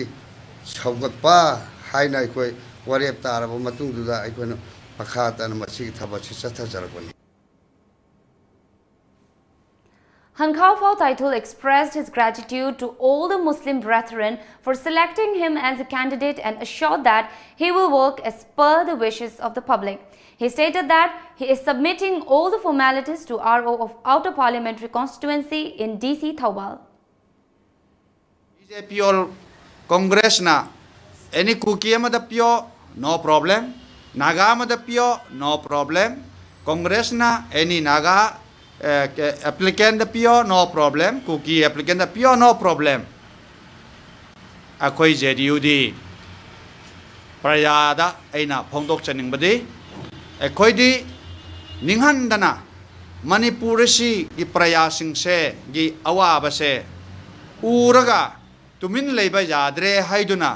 ꯁꯧꯒꯠꯄ ꯍꯥꯏꯅ ꯑꯩꯈꯣꯏ ꯋꯥꯔꯦꯞ ꯇꯥꯔꯕ ꯃꯇꯨꯡꯗꯨꯗ ꯑꯩꯈꯣꯏꯅ ꯃꯈꯥ ꯇꯥꯅ ꯃꯁꯤꯒꯤ ꯊꯕꯛꯁꯤ ꯆꯠꯊꯖꯔꯛꯄꯅꯤ꯫ Khankhaophao Taithul expressed his gratitude to all the Muslim brethren for selecting him as a candidate and assured that he will work as per the wishes of the public. He stated that he is submitting all the formalities to R O of Outer Parliamentary Constituency in D C Thoubal. B J P or Congress na any Kuki amada pio, no problem. Naga amada pio, no problem. Congress na any Naga applicant ꯄꯤꯌꯣ, no problem. Kuki applicant ꯄꯤꯌꯣ, no problem. ꯑꯩꯈꯣꯏ J D U ꯗꯤ ꯄ꯭ꯔꯖꯥꯗ ꯑꯩꯅ ꯐꯣꯡꯗꯣꯛꯆꯅꯤꯡꯕꯗꯤ, ꯑꯩꯈꯣꯏꯗꯤ ꯅꯤꯡꯍꯟꯗꯅ ꯃꯅꯤꯄꯨꯔ ꯑꯁꯤꯒꯤ ꯄ꯭ꯔꯖꯥꯁꯤꯡꯁꯦꯒꯤ ꯑꯋꯥꯕꯁꯦ ꯎꯔꯒ ꯇꯨꯃꯤꯟ ꯂꯩꯕ ꯌꯥꯗ꯭ꯔꯦ ꯍꯥꯏꯗꯨꯅ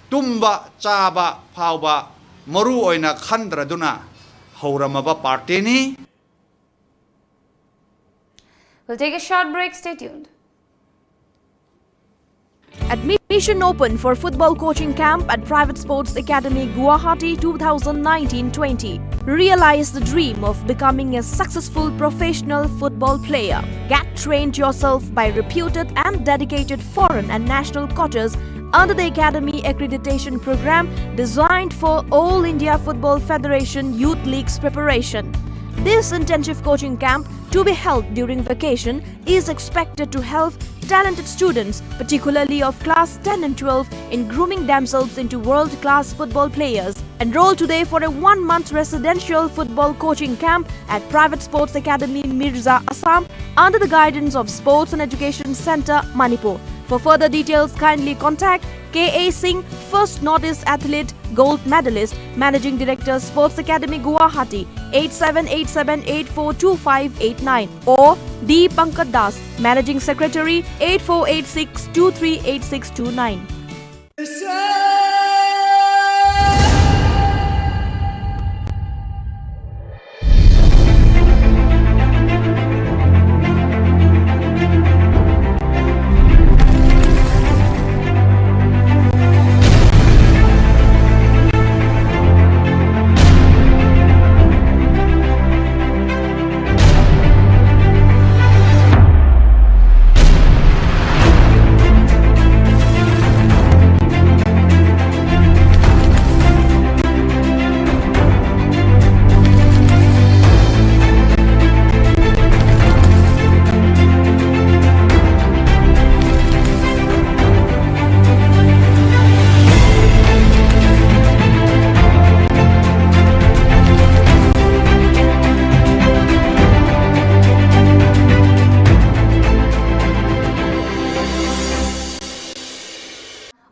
ꯇꯨꯝꯕ ꯆꯥꯕ ꯐꯥꯎꯕ ꯃꯔꯨ ꯑꯣꯏꯅ ꯈꯟꯗ꯭ꯔꯗꯨꯅ ꯍꯧꯔꯝꯃꯕ ꯄꯥꯔꯇꯤꯅꯤ꯫ We'll take a short break. Stay tuned. Admission open for football coaching camp at Private Sports Academy Guwahati twenty nineteen twenty. Realize the dream of becoming a successful professional football player. Get trained yourself by reputed and dedicated foreign and national coaches under the Academy Accreditation Program designed for All India Football Federation Youth League's preparation. This intensive coaching camp, to be held during vacation, is expected to help talented students, particularly of class ten and twelve, in grooming themselves into world-class football players. Enroll today for a one-month residential football coaching camp at Private Sports Academy Mirza, Assam, under the guidance of Sports and Education Centre, Manipur. For further details, kindly contact K A Singh, first Northeast Athlete, Gold Medalist, Managing Director, Sports Academy, Guwahati, eight seven eight seven eight four two five eight nine, or D Pankaj Das, Managing Secretary, eight four eight six two three eight six two nine.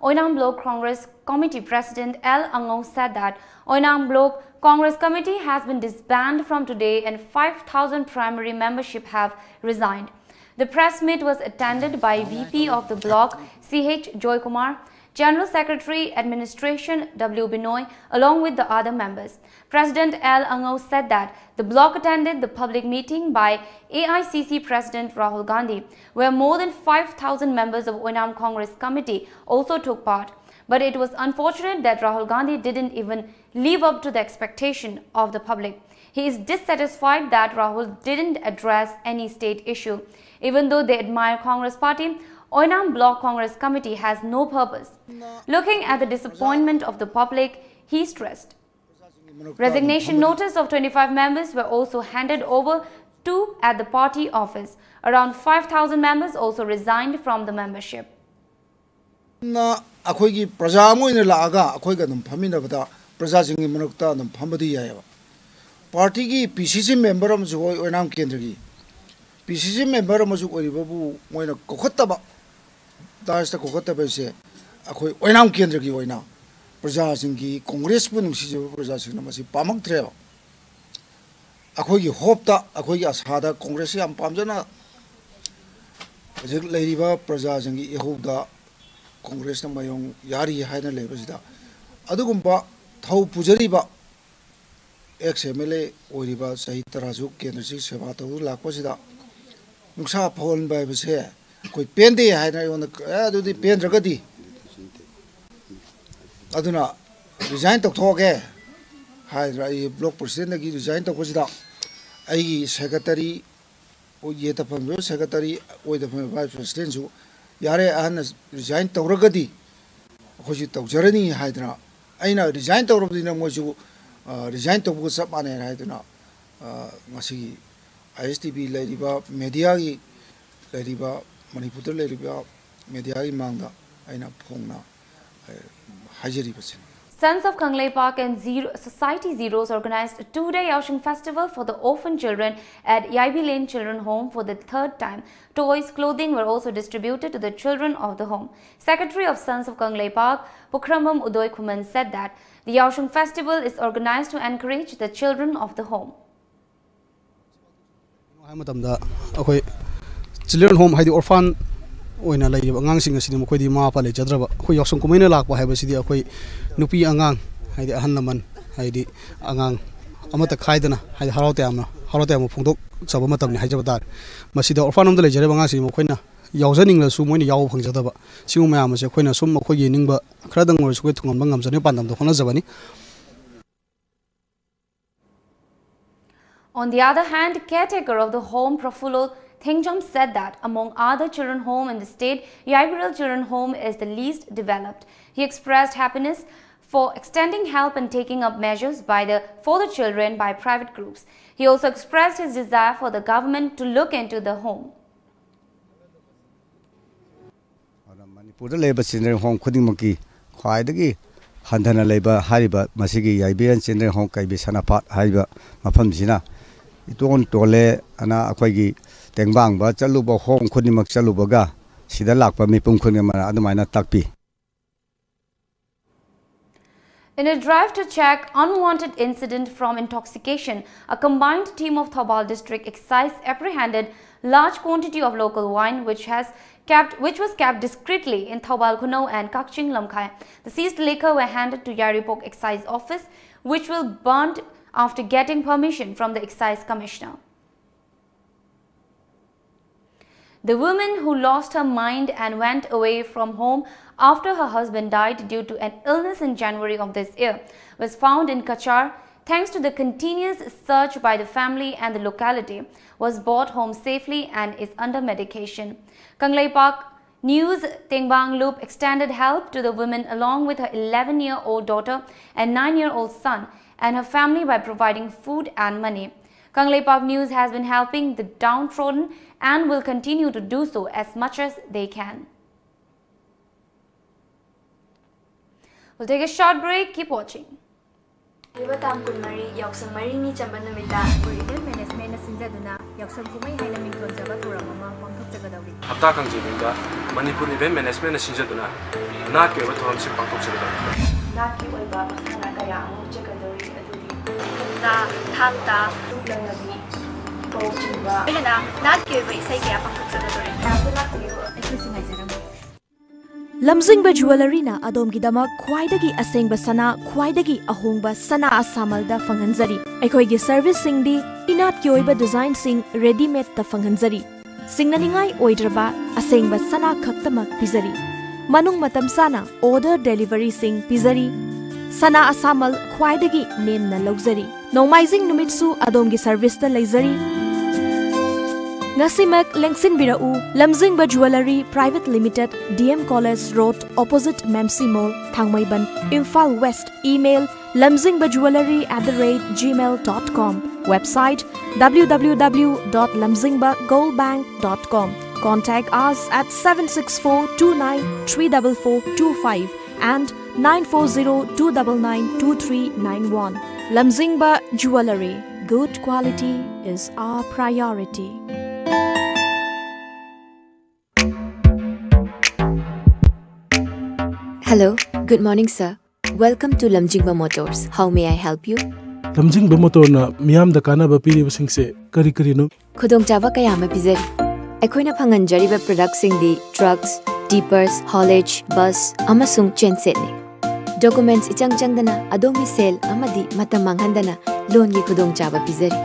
Oinam Block Congress Committee President L Angou said that Oinam Block Congress Committee has been disbanded from today and five thousand primary membership have resigned. The press meet was attended by V P of the block, C H Joykumar, General Secretary Administration W Binoy, along with the other members. President L Angou said that the bloc attended the public meeting by A I C C President Rahul Gandhi, where more than five thousand members of Oinam Congress Committee also took part. But it was unfortunate that Rahul Gandhi didn't even live up to the expectation of the public. He is dissatisfied that Rahul didn't address any state issue. Even though they admire Congress Party, Oinam Block Congress Committee has no purpose. Looking at the disappointment of the public, he stressed. Resignation notice of twenty-five members were also handed over to at the party office. Around five thousand members also resigned from the membership. ꯅ ꯑꯩꯈꯣꯏꯒꯤ ꯄ꯭ꯔꯖꯥ ꯑꯃ ꯑꯣꯏꯅ ꯂꯥꯛꯑꯒ ꯑꯩꯈꯣꯏꯒ ꯑꯗꯨꯝ ꯐꯝꯃꯤꯟꯅꯕꯗ ꯄ꯭ꯔꯖꯥꯁꯤꯡꯒꯤ ꯃꯔꯛꯇ ꯑꯗꯨꯝ ꯐꯝꯕꯗꯤ ꯌꯥꯏꯑꯕ꯫ ꯄꯥꯔꯇꯤꯒꯤ ꯄꯤ ꯁꯤ ꯁꯤ ꯃꯦꯝꯕꯔ ꯑꯃꯁꯨ ꯑꯣꯏ ꯑꯣꯏꯅꯥꯝ ꯀꯦꯟꯗ꯭ꯔꯒꯤ꯫ ꯄꯤ ꯁꯤ ꯁꯤ ꯃꯦꯝꯕꯔ ꯑꯃꯁꯨ ꯑꯣꯏꯔꯤꯕꯕꯨ ꯃꯣꯏꯅ ꯀꯧꯈꯠꯇꯕ, ꯗꯥꯏꯁꯇ ꯀꯧꯈꯠꯇꯕ ꯍꯥꯏꯁꯦ ꯑꯩꯈꯣꯏ ꯑꯣꯏꯅꯥꯝ ꯀꯦꯟꯗ꯭ꯔꯒꯤ ꯑꯣꯏꯅ ꯄ꯭ꯔꯖꯥꯁꯤꯡꯒꯤ, ꯀꯣꯡꯒ꯭ꯔꯦꯁꯄꯨ ꯅꯨꯡꯁꯤꯖꯕ ꯄ꯭ꯔꯖꯥꯁꯤꯡꯅ ꯃꯁꯤ ꯄꯥꯝꯃꯛꯇ꯭ꯔꯦꯕ꯫ ꯑꯩꯈꯣꯏꯒꯤ ꯍꯣꯞꯇ, ꯑꯩꯈꯣꯏꯒꯤ ꯑꯁꯥꯗ ꯀꯣꯡꯒ꯭ꯔꯦꯁꯁꯤ ꯌꯥꯝ ꯄꯥꯝꯖꯅ ꯍꯧꯖꯤꯛ ꯂꯩꯔꯤꯕ ꯄ꯭ꯔꯖꯥꯁꯤꯡꯒꯤ ꯏꯍꯧꯗ ꯀꯣꯡꯒ꯭ꯔꯦꯁꯅ ꯃꯥꯏꯌꯣꯡ ꯌꯥꯔꯤ ꯍꯥꯏꯅ ꯂꯩꯕꯁꯤꯗ, ꯑꯗꯨꯒꯨꯝꯕ ꯊꯧ ꯄꯨꯖꯔꯤꯕ ꯑꯦꯛꯁ ꯑꯦꯝ ꯑꯦꯜ ꯑꯦ ꯑꯣꯏꯔꯤꯕ ꯆꯍꯤ ꯇꯔꯥꯁꯨ ꯀꯦꯟꯗ꯭ꯔꯁꯤ ꯁꯦꯕꯥ ꯇꯧꯗꯨꯅ ꯂꯥꯛꯄꯁꯤꯗ ꯅꯨꯡꯁꯥ ꯐꯧꯍꯟꯕ ꯍꯥꯏꯕꯁꯦ ꯑꯩꯈꯣꯏ ꯄꯦꯟꯗꯦ ꯍꯥꯏꯅ ꯑꯩꯉꯣꯟꯗ, "ꯑꯦ, ꯑꯗꯨꯗꯤ ꯄꯦꯟꯗ꯭ꯔꯒꯗꯤ ꯑꯗꯨꯅ ꯔꯤꯖꯥꯏꯟ ꯇꯧꯊꯣꯛꯑꯒꯦ" ꯍꯥꯏꯗꯅ ꯑꯩ ꯕ꯭ꯂꯣꯛ ꯄ꯭ꯔꯁꯤꯗꯦꯟꯗꯒꯤ ꯔꯤꯖꯥꯏꯟ ꯇꯧꯕꯁꯤꯗ ꯑꯩꯒꯤ ꯁꯦꯀ꯭ꯔꯦꯇꯔꯤ, ꯌꯦꯠꯇ ꯐꯝꯃꯤꯕ ꯁꯦꯀ꯭ꯔꯦꯇꯔꯤ, ꯑꯣꯏꯗ ꯐꯝꯃꯤꯕ ꯚꯥꯏꯁ ꯄ꯭ꯔꯁꯤꯗꯦꯟꯁꯨ, "ꯌꯥꯔꯦ, ꯑꯍꯟꯅ ꯔꯤꯖꯥꯏꯟ ꯇꯧꯔꯒꯗꯤ ꯑꯩꯈꯣꯏꯁꯨ ꯇꯧꯖꯔꯅꯤ" ꯍꯥꯏꯗꯅ, ꯑꯩꯅ ꯔꯤꯖꯥꯏꯟ ꯇꯧꯔꯕꯅꯤꯅ ꯃꯣꯏꯁꯨ, ꯑ, ꯔꯤꯖꯥꯏꯟ ꯇꯧꯕꯒ ꯆꯞ ꯃꯥꯟꯅꯩ ꯍꯥꯏꯗꯅ, ꯑ, ꯉꯁꯤꯒꯤ ꯑꯥꯏ ꯑꯦꯁ ꯇꯤ ꯚꯤ ꯂꯩꯔꯤꯕ ꯃꯦꯗꯤꯌꯥꯒꯤ, ꯂꯩꯔꯤꯕ ꯃꯅꯤꯄꯨꯔꯗ ꯂꯩꯔꯤꯕ ꯃꯦꯗꯤꯌꯥꯒꯤ ꯃꯥꯡꯗ ꯑꯩꯅ ꯐꯣꯡꯅ, ꯑ, ꯍꯥꯏꯖꯔꯤꯕꯁꯤꯅꯤ꯫ Sons of Kangleipak and Zero, Society Zeros organized a two-day Yaoshung festival for the orphan children at Yaibi Lane Children Home for the third time. Toys, clothing were also distributed to the children of the home. Secretary of Sons of Kangleipak, Pukhrambam Udoy Khuman, said that the Yaoshung festival is organized to encourage the children of the home. ꯍꯥꯏꯕ ꯃꯇꯝꯗ ꯑꯩꯈꯣꯏ children home, ꯍꯥꯏꯗꯤ orphan ꯑꯣꯏꯅ ꯂꯩꯔꯤꯕ ꯑꯉꯥꯡꯁꯤꯡ ꯑꯁꯤꯗꯤ ꯃꯈꯣꯏꯗꯤ ꯃꯃꯥ ꯃꯄꯥ ꯂꯩꯖꯗ꯭ꯔꯕ꯫ ꯑꯩꯈꯣꯏ ꯌꯥꯎꯁꯪ ꯀꯨꯝꯍꯩꯅ ꯂꯥꯛꯄ ꯍꯥꯏꯕꯁꯤꯗꯤ ꯑꯩꯈꯣꯏ ꯅꯨꯄꯤ ꯑꯉꯥꯡ, ꯍꯥꯏꯗꯤ ꯑꯍꯜ ꯂꯃꯟ, ꯍꯥꯏꯗꯤ ꯑꯉꯥꯡ ꯑꯃꯠꯇ ꯈꯥꯏꯗꯅ, ꯍꯥꯏꯗꯤ ꯍꯔꯥꯎ ꯇꯌꯥꯝꯅ, ꯍꯔꯥꯎ ꯇꯌꯥꯝꯕ ꯐꯣꯡꯗꯣꯛꯆꯕ ꯃꯇꯝꯅꯤ ꯍꯥꯏꯖꯕ ꯇꯥꯔꯦ꯫ ꯃꯁꯤꯗ ꯑꯣꯔꯐꯥꯟ ꯍꯣꯝꯗ ꯂꯩꯖꯔꯤꯕ ꯑꯉꯥꯡꯁꯤꯡ ꯃꯈꯣꯏꯅ ꯌꯥꯎꯖꯅꯤꯡꯂꯁꯨ ꯃꯣꯏꯅ ꯌꯥꯎꯕ ꯐꯪꯖꯗꯕ꯫ ꯁꯤꯒꯨꯝꯕ ꯃꯌꯥꯝ ꯑꯁꯦ ꯑꯩꯈꯣꯏꯅ ꯁꯨꯝ ꯑꯩꯈꯣꯏꯒꯤ ꯅꯤꯡꯕ ꯈꯔꯗꯪ ꯑꯣꯏꯔꯁꯨ ꯑꯩꯈꯣꯏ ꯊꯨꯡꯍꯟꯕ ꯉꯝꯖꯅꯕꯒꯤ ꯄꯥꯟꯗꯝꯗ ꯍꯣꯠꯅꯖꯕꯅꯤ꯫ On the other hand, caretaker of the home, Prafullo Thengjom, said that among other children home in the state, Yaibiril Children Home is the least developed. He expressed happiness for extending help and taking up measures by the, for the children by private groups. He also expressed his desire for the government to look into the home. ꯑꯗꯨꯅ ꯃꯅꯤꯄꯨꯔꯗ ꯂꯩꯕ children home ꯈꯨꯗꯤꯡꯃꯛꯀꯤ ꯈ꯭ꯋꯥꯏꯗꯒꯤ ꯍꯟꯊꯅ ꯂꯩꯕ ꯍꯥꯏꯔꯤꯕ ꯃꯁꯤꯒꯤ ꯌꯥꯏꯕꯤꯔꯦꯜ children home ꯀꯩꯕꯤ ꯁꯅꯥꯄꯥꯠ ꯍꯥꯏꯔꯤꯕ ꯃꯐꯝꯁꯤꯅ ꯏꯇꯣꯟ ꯇꯣꯜꯂꯦ ꯑꯅ ꯑꯩꯈꯣꯏꯒꯤ ꯇꯦꯡꯕꯥꯡꯕ ꯆꯠꯂꯨꯕ, ꯍꯣꯝ ꯈꯨꯗꯤꯡꯃꯛ ꯆꯠꯂꯨꯕꯒ ꯁꯤꯗ ꯂꯥꯛꯄ ꯃꯤꯄꯨꯝ ꯈꯨꯗꯤꯡꯃꯛꯅ ꯑꯗꯨꯃꯥꯏꯅ ꯇꯥꯛꯄꯤ꯫ In a drive to check unwanted incident from intoxication, a combined team of Thoubal District Excise apprehended large quantity of local wine which has kept, which was kept discreetly in Thoubal Khunou and Kakching Lamkhai. The seized liquor were handed to Yairipok Excise Office, which will burned after getting permission from the Excise Commissioner. The woman who lost her mind and went away from home after her husband died due to an illness in January of this year was found in Cachar. Thanks to the continuous search by the family and the locality, was brought home safely and is under medication. Kangleipak News Tengbang Loop extended help to the woman along with her eleven-year-old daughter and nine-year-old son and her family by providing food and money. Kangleipak News has been helping the downtrodden and will continue to do so as much as they can. We'll take a short break. Keep watching. ꯂꯩꯕ ꯇꯥꯡ ꯀꯨꯟꯃꯔꯤ ꯌꯥꯎꯁꯪ ꯃꯔꯤꯅꯤ ꯆꯟꯕ ꯅꯨꯃꯤꯠꯇ Manipur event ꯃꯦꯅꯦꯖꯃꯦꯟꯠꯅ ꯁꯤꯟꯖꯗꯨꯅ ꯌꯥꯎꯁꯪ ꯀꯨꯝꯍꯩ ꯍꯥꯏꯅ ꯃꯤꯡꯊꯣꯟꯖꯕ ꯊꯧꯔꯝ ꯑꯃ ꯄꯥꯡꯊꯣꯛꯆꯒꯗꯧꯔꯤ꯫ ꯍꯞꯇꯥ ꯀꯥꯡꯖꯩꯕꯨꯡꯗ ꯃꯅꯤꯄꯨꯔ ꯏꯚꯦꯟꯠ ꯃꯦꯅꯦꯖꯃꯦꯟꯠꯅ ꯁꯤꯟꯖꯗꯨꯅ ꯅꯥꯠꯀꯤ ꯑꯣꯏꯕ ꯊꯧꯔꯝꯁꯤꯡ ꯄꯥꯡꯊꯣꯛꯆꯒꯗꯧꯔꯤ꯫ ꯅꯥꯠꯀꯤ ꯑꯣꯏꯕ ꯃꯁꯥꯟꯅ ꯀꯌꯥ ꯑꯃ ꯎꯠꯆꯒꯗꯧꯔꯤ꯫ ꯑꯗꯨꯗꯤ ꯀꯨꯟꯇꯥ, ꯊꯥꯡ ꯇꯥ, ꯂꯨꯞ ꯂꯪꯅꯕꯤ, ꯀꯧ ꯆꯤꯡꯕ, ꯂꯣꯏꯅꯅ ꯅꯥꯠꯀꯤ ꯑꯣꯏꯕ ꯏꯁꯩ ꯀꯌꯥ ꯄꯥꯡꯊꯣꯛꯆꯒꯗꯧꯔꯤ꯫ ꯀꯅꯥꯁꯨ ꯂꯥꯛꯄꯤꯌꯨ꯫ ꯑꯩꯈꯣꯏꯁꯨ ꯉꯥꯏꯖꯔꯝꯒꯦ꯫ ꯂꯝꯖꯤꯡꯕ ꯖꯨꯋꯦꯂꯔꯤꯅ ꯑꯗꯣꯝꯒꯤꯗꯃꯛ ꯈ꯭ꯋꯥꯏꯗꯒꯤ ꯑꯁꯦꯡꯕ ꯁꯅꯥ, ꯈ꯭ꯋꯥꯏꯗꯒꯤ ꯑꯍꯣꯡꯕ ꯁꯅꯥ ꯑꯁꯥꯃꯜꯗ ꯐꯪꯍꯟꯖꯔꯤ꯫ ꯑꯩꯈꯣꯏꯒꯤ ꯁꯔꯚꯤꯁꯁꯤꯡꯗꯤ ꯏꯅꯥꯠꯀꯤ ꯑꯣꯏꯕ ꯗꯤꯖꯥꯏꯟꯁꯤꯡ ꯔꯦꯗꯤꯃꯦꯗꯇ ꯐꯪꯍꯟꯖꯔꯤ꯫ ꯁꯤꯡꯅꯅꯤꯡꯉꯥꯏ ꯑꯣꯏꯗ꯭ꯔꯕ ꯑꯁꯦꯡꯕ ꯁꯅꯥ ꯈꯛꯇꯃꯛ ꯄꯤꯖꯔꯤ꯫ ꯃꯅꯨꯡ ꯃꯇꯝ ꯆꯥꯅ ꯑꯣꯔꯗꯔ ꯗꯦꯂꯤꯚꯔꯤꯁꯤꯡ ꯄꯤꯖꯔꯤ꯫ ꯁꯅꯥ ꯑꯁꯥꯃꯜ ꯈ꯭ꯋꯥꯏꯗꯒꯤ ꯅꯦꯝꯅ ꯂꯧꯖꯔꯤ꯫ ꯅꯣꯡꯃꯥꯏꯖꯤꯡ ꯅꯨꯃꯤꯠꯁꯨ ꯑꯗꯣꯝꯒꯤ ꯁꯔꯚꯤꯁꯇ ꯂꯩꯖꯔꯤ꯫ ꯉꯁꯤꯃꯛ ꯂꯦꯡꯁꯤꯟꯕꯤꯔꯛꯎ, Lamzingba jewellery private limited, D M college road, opposite ꯃꯦꯝꯁꯤ mall, Thangmeiband, Imphal west. Email, lamzingba jewellery at the rate gmail dot com. Website, W W W dot lamzingba gold bank dot com. Contact us at seven six four two nine three double four two five and nine four zero two double nine two three nine one. Lamzingba Jewellery. Good quality is our priority. Hello, good morning, sir. Welcome to Lamjingba Motors. How may I help you? ꯂꯝꯖꯤꯡꯕ ꯃꯣꯇꯣꯔꯅ ꯃꯤꯌꯥꯝꯗ ꯀꯥꯟꯅꯕ ꯄꯤꯔꯤꯕꯁꯤꯡꯁꯦ ꯀꯔꯤ ꯀꯔꯤꯅꯣ? ꯈꯨꯗꯣꯡꯆꯥꯕ ꯀꯌꯥ ꯑꯃ ꯄꯤꯖꯔꯤ꯫ ꯑꯩꯈꯣꯏꯅ ꯐꯪꯍꯟꯖꯔꯤꯕ ꯄ꯭ꯔꯗꯛꯁꯤꯡꯗꯤ trucks, ꯇꯤꯄꯔꯁ, ꯍꯣꯂꯦꯖ, bus ꯑꯃꯁꯨꯡ ꯆꯦꯟꯁꯦꯠꯅꯤ꯫ ꯗꯣꯀꯨꯃꯦꯟꯠꯁ ꯏꯆꯪ ꯆꯪꯗꯅ ꯑꯗꯣꯝꯒꯤ ꯁꯦꯜ ꯑꯃꯗꯤ ꯃꯇꯝ ꯃꯥꯡꯍꯟꯗꯅ ꯂꯣꯟꯒꯤ ꯈꯨꯗꯣꯡꯆꯥꯕ ꯄꯤꯖꯔꯤ꯫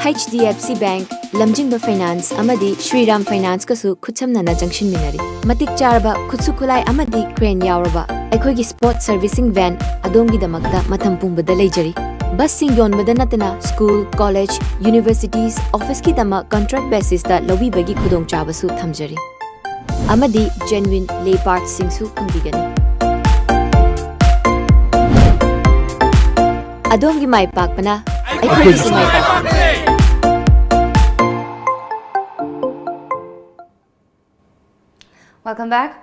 H D F C Bank, ꯂꯝꯖꯤꯡꯕ ꯐꯥꯏꯅꯥꯟꯁ ꯑꯃꯗꯤ ꯁ꯭ꯔꯤꯔꯥꯝ ꯐꯥꯏꯅꯥꯟꯁꯀꯁꯨ ꯈꯨꯠꯁꯝꯅꯅ ꯆꯪꯁꯤꯟꯃꯤꯟꯅꯔꯤ꯫ ꯃꯇꯤꯛ ꯆꯥꯔꯕ ꯈꯨꯠꯁꯨ ꯈꯨꯠꯂꯥꯏ ꯑꯃꯗꯤ ꯀ꯭ꯔꯦꯟ ꯌꯥꯎꯔꯕ ꯑꯩꯈꯣꯏꯒꯤ ꯁ꯭ꯄꯣꯔꯠ ꯁꯔꯚꯤꯁꯤꯡ ꯚꯦꯟ ꯑꯗꯣꯝꯒꯤꯗꯃꯛꯇ ꯃꯇꯝ ꯄꯨꯝꯕꯗ ꯂꯩꯖꯔꯤ꯫ ꯕꯁꯁꯤꯡ ꯌꯣꯟꯕꯗ ꯅꯠꯇꯅ ꯁ꯭ꯀꯨꯜ, ꯀꯣꯂꯦꯖ, ꯌꯨꯅꯤꯚꯔꯁꯤꯇꯤꯁ, ꯑꯣꯐꯤꯁꯀꯤꯗꯃꯛ ꯀꯟꯇ꯭ꯔꯦꯛ ꯕꯦꯁꯤꯁꯇ ꯂꯧꯕꯤꯕꯒꯤ ꯈꯨꯗꯣꯡꯆꯥꯕꯁꯨ ꯊꯝꯖꯔꯤ꯫ ꯑꯃꯗꯤ ꯖꯦꯟꯋꯤꯟ ꯂꯦ ꯄꯥꯔꯠꯁꯤꯡꯁꯨ ꯐꯪꯕꯤꯒꯅꯤ꯫ ꯑꯗꯣꯝꯒꯤ ꯃꯥꯏ ꯄꯥꯛꯄꯅ ꯑꯩꯈꯣꯏꯒꯤꯁꯨ ꯃꯥꯏ ꯄꯥꯛꯄ꯫ Welcome back.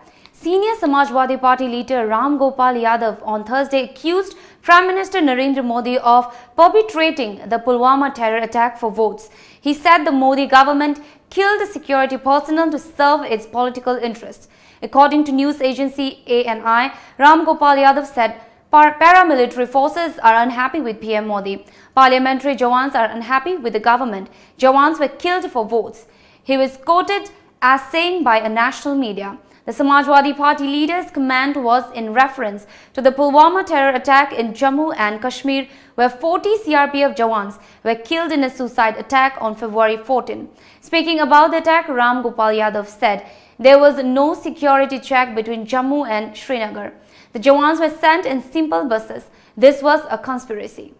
Senior Samajwadi Party leader Ram Gopal Yadav on Thursday accused Prime Minister Narendra Modi of perpetrating the Pulwama terror attack for votes. He said the Modi government killed security personnel to serve its political interests. According to news agency A N I, Ram Gopal Yadav said par- paramilitary forces are unhappy with P M Modi. Parliamentary Jawans are unhappy with the government. Jawans were killed for votes. He was quoted as saying by a national media. The Samajwadi Party leader's comment was in reference to the Pulwama terror attack in Jammu and Kashmir, where forty C R P F Jawans were killed in a suicide attack on February fourteen. Speaking about the attack, Ram Gopal Yadav said there was no security check between Jammu and Srinagar. The Jawans were sent in simple buses. This was a conspiracy.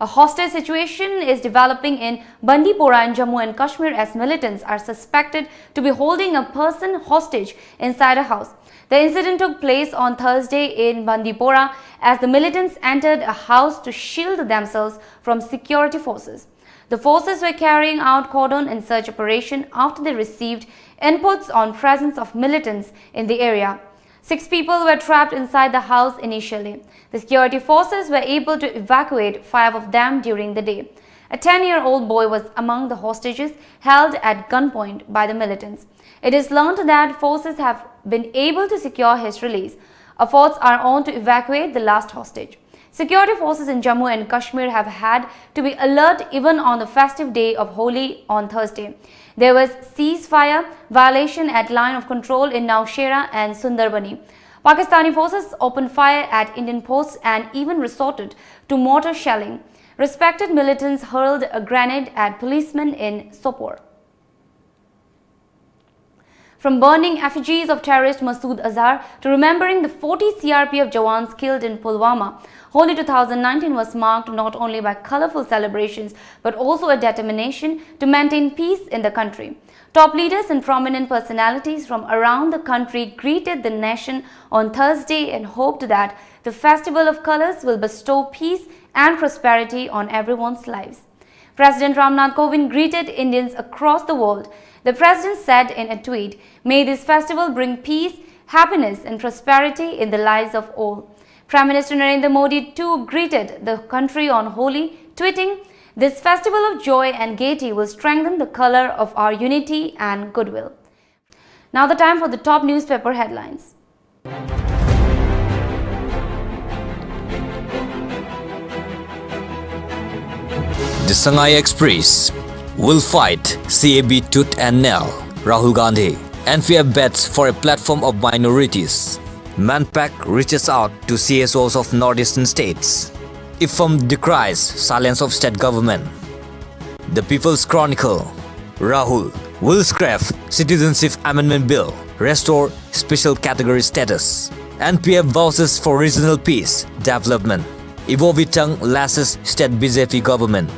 A hostage situation is developing in Bandipora in Jammu and Kashmir as militants are suspected to be holding a person hostage inside a house. The incident took place on Thursday in Bandipora as the militants entered a house to shield themselves from security forces. The forces were carrying out cordon and search operation after they received inputs on presence of militants in the area. Six people were trapped inside the house initially. The security forces were able to evacuate five of them during the day. A ten-year-old boy was among the hostages held at gunpoint by the militants. It is learned that forces have been able to secure his release. Efforts are on to evacuate the last hostage. Security forces in Jammu and Kashmir have had to be alert even on the festive day of Holi on Thursday. There was ceasefire violation at line of control in Nowshera and Sundarbani. Pakistani forces opened fire at Indian posts and even resorted to mortar shelling. Respected militants hurled a grenade at policemen in Sopore. From burning effigies of terrorist Masood Azhar to remembering the forty C R P F Jawans killed in Pulwama, Holi two thousand nineteen was marked not only by colorful celebrations but also a determination to maintain peace in the country. Top leaders and prominent personalities from around the country greeted the nation on Thursday and hoped that the Festival of Colors will bestow peace and prosperity on everyone's lives. President Ramnath Kovind greeted Indians across the world The president said in a tweet, "May this festival bring peace, happiness, and prosperity in the lives of all." Prime Minister Narendra Modi too greeted the country on Holi, tweeting, "This festival of joy and gaiety will strengthen the color of our unity and goodwill." Now the time for the top newspaper headlines. The Sangai Express will fight C A B tooth and nail, Rahul Gandhi. N P F bets for a platform of minorities. MANPAC reaches out to C S Os of northeastern states. IFFAM decries silence of state government. The People's Chronicle. Rahul will scrap Citizenship Amendment Bill, restore special category status. N P F vouches for regional peace, development. Ibobi Tang lashes state B J P government.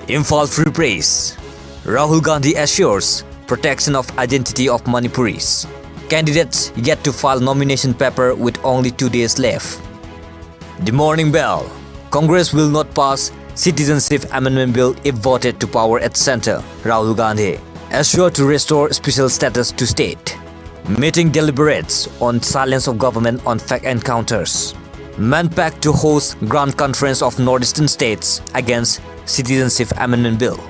Imphal Free Press. Rahul Gandhi assures protection of identity of Manipuris. Candidates yet to file nomination paper with only two days left. The Morning Bell. Congress will not pass Citizenship Amendment Bill if voted to power at center, Rahul Gandhi. Assure to restore special status to state. Meeting deliberates on silence of government on fact encounters. MANPAC to host Grand Conference of Northeastern States against Citizenship Amendment Bill.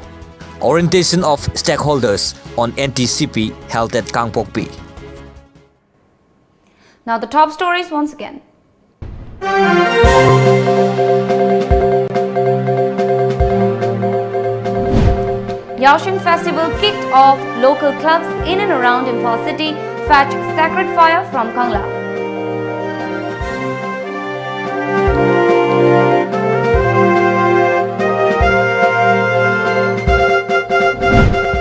Orientation of stakeholders on N T C P held at Kangpokpi. Now the top stories once again. Yaoshing Festival kicked off, local clubs in and around Imphal city fetch sacred fire from Kangla.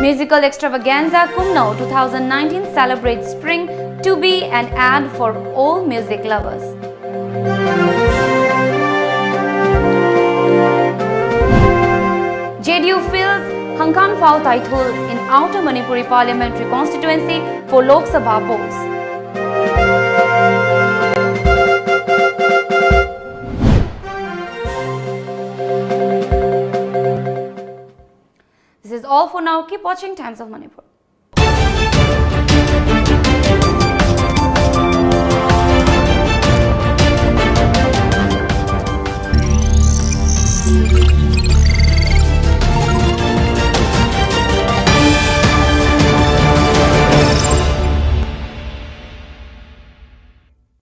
Musical extravaganza Kumno two thousand nineteen celebrates spring to be an ad for all music lovers. J D U fields Hangkan Phao Taithul in Outer Manipuri Parliamentary Constituency for Lok Sabha post. This is All for now, keep watching Times of Manipur.